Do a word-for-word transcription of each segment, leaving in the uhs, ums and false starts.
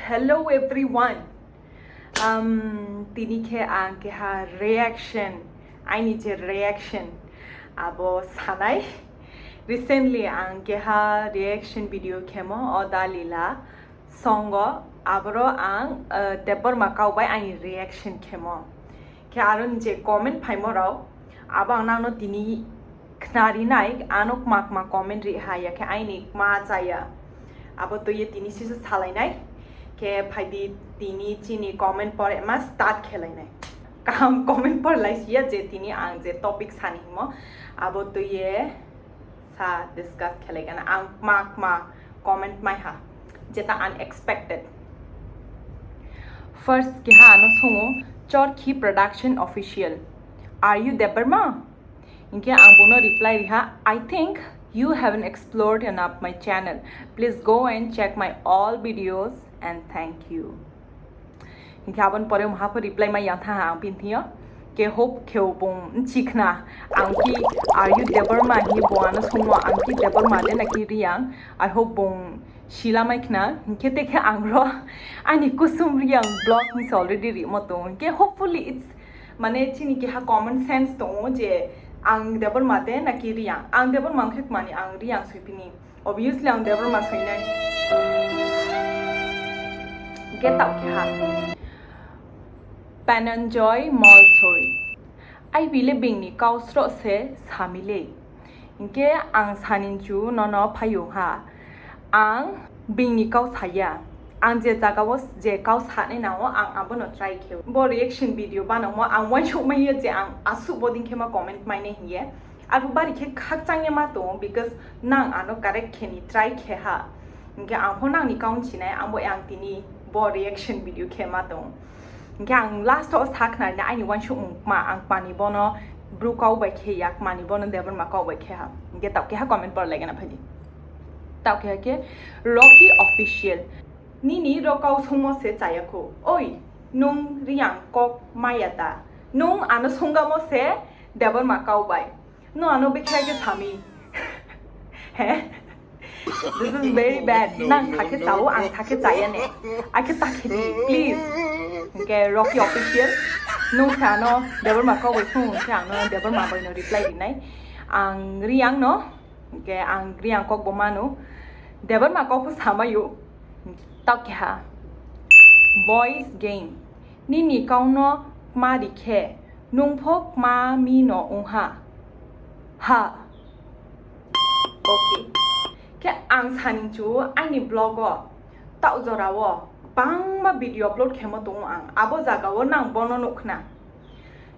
Hello everyone. Um, tini khe ang keha reaction, aini je reaction, abo sanai. Recently ang keha reaction video khemo, Oda Lila song o, aboro ang, uh, Debbarma kau bai aini reaction khemo. Khe aro ni je comment phaimo rao, abo ang nang no tini khnari nai, ano kma kma comment ri ha, ya khe aini kma chaya. Abo tui ye tini sisa salai nai. Khe phai di tini chini comment porema start khelai nai. Kaham comment porlai si ya je tini ang je topic sani hingmo, abo tui ye sa discuss khelai gana. Ang kma kma comment mai ha, jeta unexpected. First keha ano song ou, Chorkhi Production Official, are you Debbarma? Hing khe ang bung no reply ri ha, I think you haven't explored enough my channel. Please go and check my all videos and thank you. Hing khe abo ni pore mungha pho reply mai ya thanng ha ang bini thing yo. Khe hope khe bung bchi khna, ang ki are you Debbarma hing ye bung ano songmo, ang ki Debbarma de naki Reang. I hope bung silamai khna. Hing khe te khe ang ro aini Kusum Reang vlog hing se already rimo tong. Hing khe hopefully it's, mane chini keha common sense tong ou je ang Debbarma de naki Reang. Ang Debbarma ong khe kmani ang Reang soi phi ni. Obviously ang Debbarma soi nai. Hing khe taoh keha, Pananjoy Molsoi, aibi le being ni kau sroh se sami le. Hing khe ang sani chu nono phai ong ha. Ang being ni kau sa ya. Ang je zaga wo je kau sanai nang ou, ang abo no try khe ou. Bo reaction video banangmo ang uaingsouhmai ye je ang asuh bodei khe ma comment mai nai hing ye. Abo bari khe khakchang ye ma tong ou, because nang ano correct khe ni try khe ha. Hing khe ang pho nang ni kau bchi nai, ang bo ang tini bo reaction video khe ma tong ou. Hing khe ang last wo sa khnari nai aini uaingsouhmung kma, ang kmani bono Bru kau bai khe ya, kmani bono Debbarma kau bai khe ha. Hing khe taoh keha comment porlai gana phai di. Taoh keha khe Rocky Official, nini ro kau songmo se chaya khou. Oi, nung Reang kok mai ya ta? Nung ano songgamo se Debbarma kau bai. Nung ano bekhe khe sami. He? This is very bad. Nang sa khe cha ou, ang sa khe cha ya ne. Akhe ta khe di, please. Hing khe Rocky Official, nung se ano Debbarma kau bai song hing khe ang no Debbarma bai no reply ri nai. Ang Reang no, hing khe ang Reang kok bo mano. Debbarma kau pho samai ou. Taoh keha, Boys Game, nini kau no kma ri khe, nung pho kma mi no ong ha. Ha. Okay. Khe ang sani chu aini vlog wo taoh jora wo bangma video upload khemo tong ou ang. Abo zaga wo nang bono nuh khna.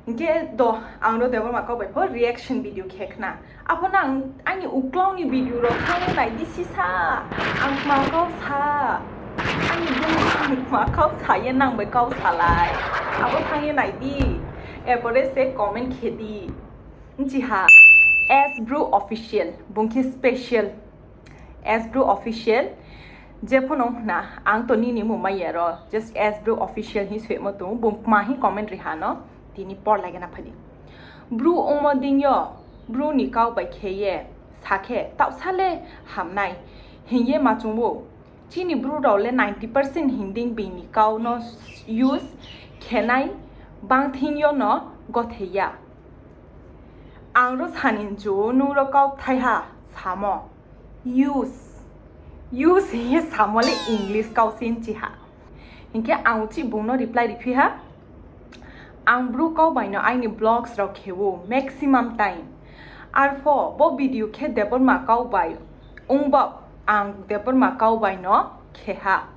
Hing khe do, ang ro Debbarma kau bai pho reaction video khe khna. Apho nang aini uklau ni video rao thanng ye nai di sisa. Ang kma kau sa, aini bung ang kma kau sa ye nang bai kau salai. Abo thanng ye nai di. Erpore se comment khe di. Bchi ha, S Bru Official, bung khe special. S Bru Official, jepho no hna, ang to nini mmung mai ya ro, just S Bru Official hing soimo tong, bung kma hing comment ri ha no, tini porlai gana phai di. Bru ongmo deing yo, Bru ni kau bai khe ye sa khe taohsa le ham nai hing ye ma chung ou. Chini Bru rao le ninety percent hing dei being ni kau no use khe nai, bang thing yo no gothe ya. Ang ro sani chu nung ro kauthai ha samo. Use. Use hing ye samo le English kau se bchi ha. Hing khe ang uchih bung no reply riphi ha. Ang Bru kau bai no aini vlogs rao khe ou maximum time. Arpho bo video khe Debbarma kau bai ong ba, ang Debbarma kau bai no khe ha.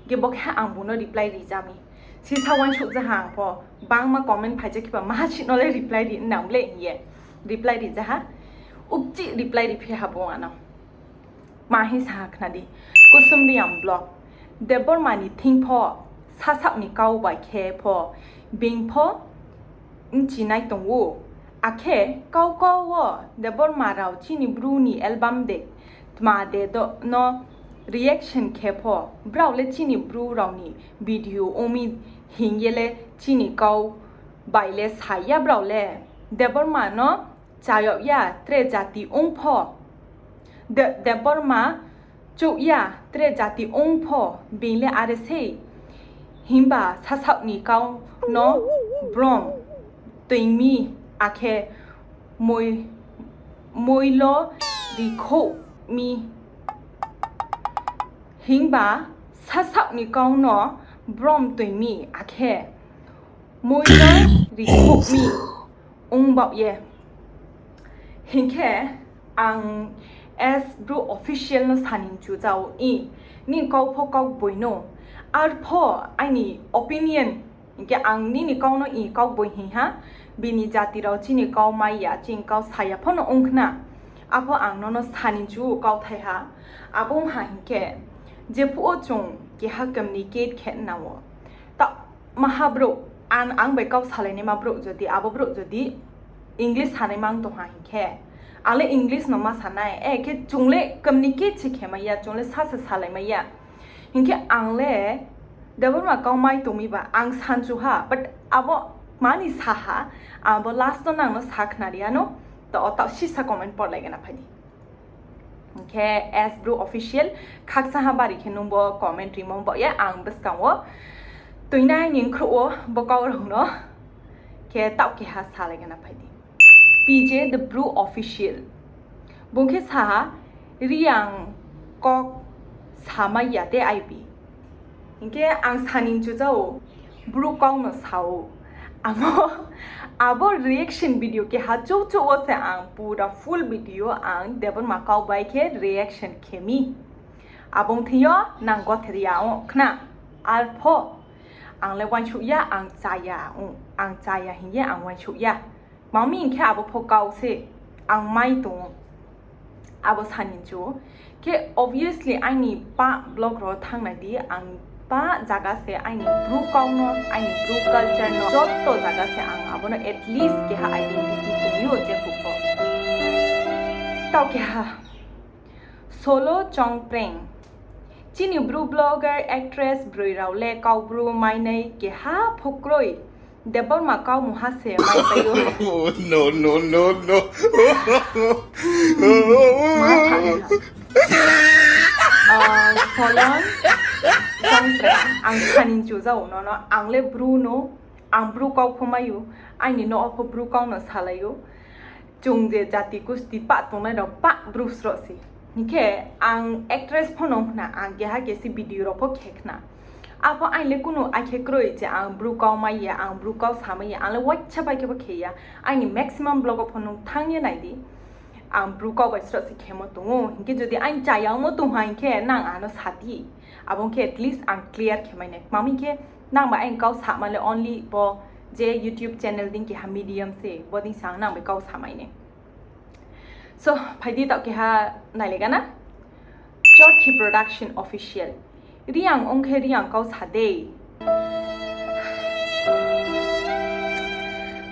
Khe bo khe ang bung no reply ri ja mi. Sisa uaingsouh ja ha ang pho. Bangma comment phai ja khe ba maha chih no le reply ri nang le hing ye. Reply ri ja ha. Uchih reply riphi ha bung ano. Ma hing sa ha khna di. Kusum Reang vlog. Debbarma ni thing pho, sasaoh ni kau bai khe pho, being pho bchinai tong ou. Akhe kau kau wo Debbarma rao chini Bru ni album de tma de do no reaction khe pho, brao le chini Bru rao ni video ong mi hing ye le chini kau bai le sa ya brao le. Debbarma no cha yag ya tre jati ong pho. De-, Debbarma Chouh ya, tre jati ong pho, being le are sei. Himba sasaoh ni kau no brom toing mi, akhe moi, moilo rikhouh mi. Himba sasaoh ni kau no brom toing mi, akhe moilo rikhouh mi ong baoh ye. Hing khe ang S Bru Official no sani mchu jao i, nini kau pho kaugboino. Arpho aini opinion, hing khe ang nini kau no i kaugboing hing ha, bini jati rao chini kau mai ya, chini kau sa ya pho no ong khna. Apho ang nono sani mchu kauthai ha, abo ong ha hing khe, jephuh wo chung keha communicate khe nang ou. Ta maha brouh, ang, ang bai kau salainaima brouh jodi, abo brouh jodi English sanaima ong tong ha hing khe, ang le English no ma sa nai, e khe chung le communicate se khe mai ya, chung le sa se salai mai ya. Hing khe ang le Debbarma kau mai tong mi ba ang sanchu ha, but abo mani sa ha, abo last no nang no sa khnari ya no, to o taoh sisa comment porlai gana phai di. Hing khe S Bru Official, khaksa ha bari khe nung bo comment rimo baoh ye ang buskang wo tuinai ni khrouh wo bo kau rao no khe taoh keha salai gana phai di. P J the Bru Official. Bung khe sa ha, Reang kau samai ya de I B. Hing khe ang sani mchu jao, Bru kau no sa ou. Abo, abo reaction video keha chouh chouh wo se ang pura full video ang Debbarma kau bai khe reaction khe mi. Abo ong thing yo nang gother ya ong khna. Arpho ang le uaingsouh ya, ang cha ya, ang cha ya hing ye ang uaingsouh ya. Tma mi hing khe abo pho kau se ang mai tong ou. Abo sani mchu khe obviously aini pah vlog rao thanng nai di, ang pah zaga se aini Bru kau no, aini Bru culture no, joto zaga se ang abo no at least keha identity tong ou jephuh pho. Taoh keha, Solo Chongpreng. Chini Bru blogger, actress broi rao le kau Bru mainai keha pho kroi. Debbarma kau mungha se maipai ou. No, no, no, no. Ma sa ni ha. Ah, Solon Chongpreng, ang sani mchu jao nono, ang le Bru no, ang Bru kau pho mai ou, aini nouh wo pho Bru kau no salai ou. Chung je jati gusti pah tongnai rao pah Bru sroh se. Hing khe ang actress pho no khna, ang keha kesi video rao pho khe khna. Apho aini le kunu akhe kroi je ang Bru kau mai ya, ang Bru kau samai ya, ang le waisa bai khe pho khe ya. Aini maximum vlog wo pho nung thanng ye nai di. Ang Bru kau bai sroh se khemo tong ou. Hing khe jodi aini cha ya ongmo tong ha hing khe nang ano sa di. Abo ong khe at least ang clear khe mai nai. Tma mi khe nang bai aini kau sama le only bo je YouTube channel dei keha medium se, bo dei se ang nang bai kau samai nai. So, phai di taoh keha nailai gana. Chorkhi Production Official. Reang ong khe Reang kau sa dei.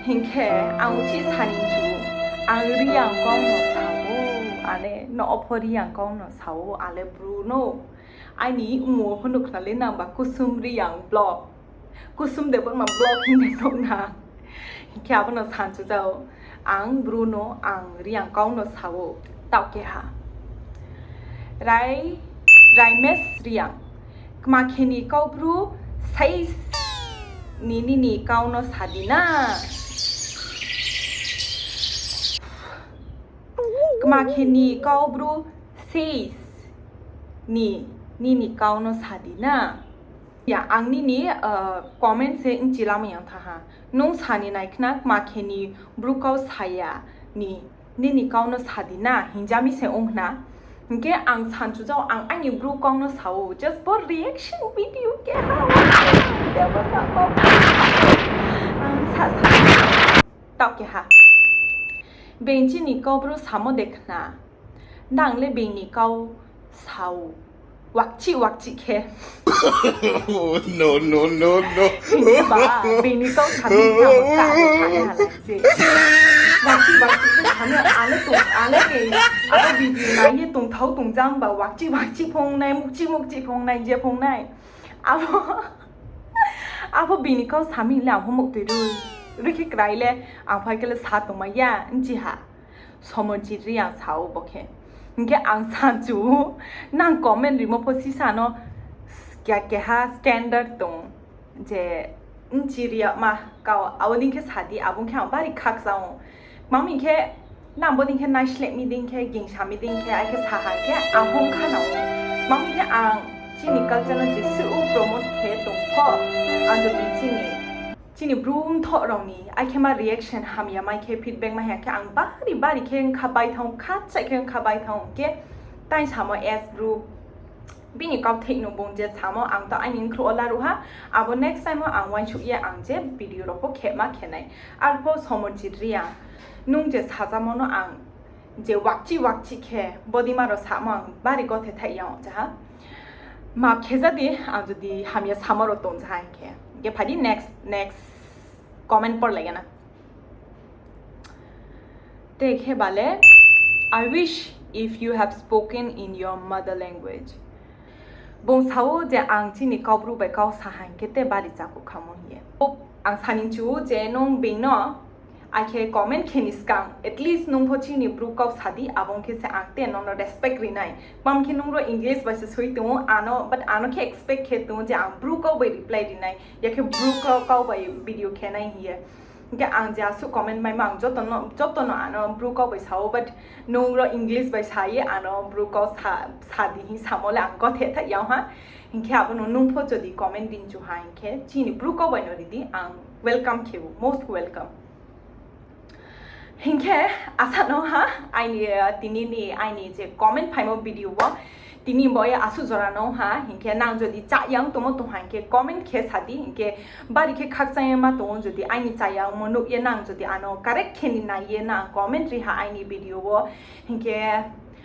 Hing khe ang uchih sani mchu, ang Reang kau no sa ou, ale no opho Reang kau no sa ou, ale Bru no. Aini mmung pho nuh khna le nang ba Kusum Reang vlog. Kusum Debbarma vlog hing nai nuh na. Hing khe abo no sanchu jao, ang Bru no, ang Reang kau no sa ou, taoh keha. Rai, Raimes Reang. Kma khe ni kau Bru sai ni nini kau no sa di na. Kma khe ni kau Bru sai ni nini kau no sa di na. Ya, ang nini comment se bchi lamai yang tha ha. Nung sani nai khna kma khe ni Bru kau sa ya ni nini kau no sa di na hing ja mi se ong khna. Hing khe ang sanchu jao, ang aini Bru kau no sa ou, just bo reaction video keha. Ang sa sa. Taoh keha. Being chini kau Bru samo de khna. Nang le being ni kau sa ou. Wakchih wakchih khe. No, no, no, no. Hing khe ba, being ni kau sa mi khe abo ka bo sa nai ha lai se. Wakchih wakchih khe sa mi, ale tong, ale ke, abo video nai ye tongthao tongjam ba, wakchih wakchih phung nai, mukchih mukchih phung nai, je phung nai. Abo, abo being ni kau sa mi le ang pho muktui rui. Rui khe krai le, ang phai khe le sa tongmai ya, bchi ha. Somonjit Reang sa ou bo khe. Hing khe ang sanchu, nang comment rimo pho sisa no keha keha standard tong, je bchi ri yama kau, abo dei khe sa di, abo ong khe ang bari khakchang ou. Tma hing khe, nang bo dei khe naisleh mi dei khe, gingsa mi dei khe, akhe sa ha khe, ang hong kha nang ou. Tma hing khe ang chini culture no jesuh promote khe tong pho, ang jodi chini, chini Bru mthoh rao ni akhe ma reaction hamya mai khe, feedback mai ha khe, ang bari bari khe ong kha bai thanng ou, khakchai khe ong kha bai thanng ou khe, tai samo as Bru bini kauthai no bung je samo ang to aini khruh wo laruh ha, abo next time wo ang uaingsouh ye ang je video rao pho khe ma khe nai. Arpho Somorjit Reang, nung je sajamo no ang je wakchi wakchi khe bodeima rao samo ang bari gothe thaih ya ong ja ha. Map khe ja di, ang jodi hamya samo rao tong ja ha hing khe. Hing khe phai di next, next comment porlai gana. Te khe ba le, I wish if you have spoken in your mother language. Bung sa ou je ang chini Kaubru bai kau sa ha hing khe te bari chakuh khamo hing ye. Ang sa ni chu ou je nung being no akhe comment khe ni skang, at least nung pho chini Bru kau sa di, abo ong khe se ang te nung no respect ri nai. Tma hing khe nung ro English bai se soi tong ou, ano, but ano khe expect khe tong ou je ang Bru kau bai reply ri nai, ya khe Bru kau, kau bai video khe nai hing ye. Hing khe ang je asuh comment maimo ang joto no, joto no ano Bru kau bai sa ou, but nung ro English bai sa ye ano Bru kau sa, sa di hing samo le ang gothe thaih ya ong ha. Hing khe abo no nung pho jodi comment ri chu ha hing khe chini Bru kau bai no ri di, ang welcome khe ou, most welcome. Hing khe asa no ha, aini, tini ni aini je comment phaimo video wo, tini bo ye asuh jora no ha, hing khe nang jodi chá ya ong tongmo tong ha hing khe comment khe sa di, hing khe bari khe khakchang ye ma tong ou jodi aini chá ya ongmo nuh ye nang jodi ano correct khe ni nai ye nang comment ri ha aini video wo, hing khe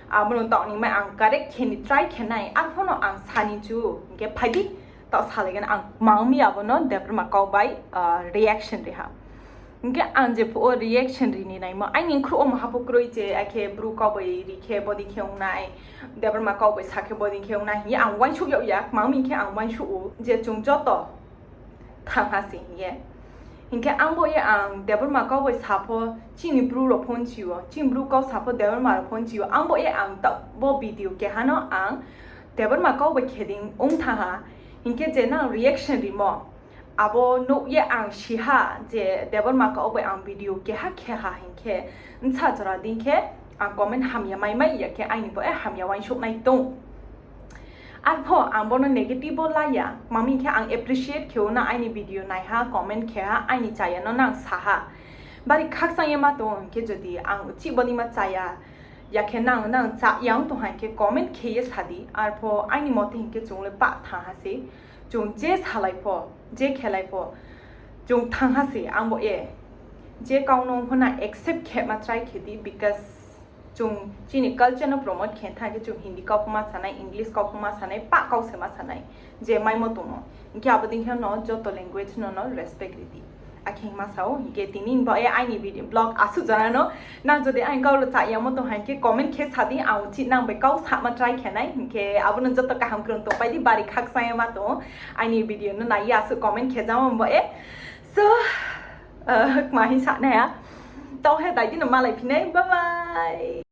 abo no taoh ni mai ang correct khe ni try khe nai, arphuh no ang sa ni chu, hing khe phai di, taoh salai gana ang mang mi abo no Debbarma kau bai reaction ri ha. Hing khe ang jephuh wo reaction ri ni naimo, aini khruh wo maha pho kroi je, akhe Bru kau bai ri khe bodei khe ong nai, Debbarma kau bai sa khe bodei khe ong nai hing ye ang uaingsouh yag ya, mang mi khe ang uaingsouh ou je chung joto thanng ha se hing ye. Hing khe ang bo ye ang Debbarma kau bai sa pho chini Bru rao pho bchi ou, chini Bru kau sa pho Debbarma rao pho bchi ou, ang bo ye ang taoh bo video keha no ang Debbarma kau bai khe dei ong thanng ha. Hing khe je nang reaction rimo, abo nuh ye ang si ha je Debbarma kau bai ang video keha khe ha hing khe, bsa jora dei khe ang comment hamya mai mai ya khe aini bo ye hamya uaingsouh nai tong. Arphuh ang bo no negative wo la ya, mang mi khe ang appreciate khe ou nang aini video nai ha, comment khe ha, aini chá ya no nang sa ha. Bari khakchang ye ma tong hing khe jodi ang uchih bodeima chá ya, ya khe nang, nang chá ya ong tong ha hing khe comment khe ye sa di, arphuh aini mote hing khe chung le pah thanng ha se, chung je salai pho, je khelai pho, chung thanng ha se, ang bo ye je kau no pho nang accept khe ma try khe di, because chung chini culture no promote khe thanng khe chung Hindi kau pho ma sa nai, English kau pho ma sa nai, pah kau se ma sa nai, je maimo tongmo. Hing khe abo dei khe no joto language no no respect ri di. Akhe hing ma sa ou, hing khe tini bo ye aini video vlog asuh jora no, nang jodi aini kau rao chá ya ongmo tong ha hing khe comment khe sa di, ang uchih nang bai kau sama try khe nai, hing khe abo no joto kaham krung tongpai di, bari khakchang ye ma tong ou, aini video no nai ye asuh comment khe jamo bo ye. So, kma hing sa nai ha, tong he dai di no malai phi nai, bye bye.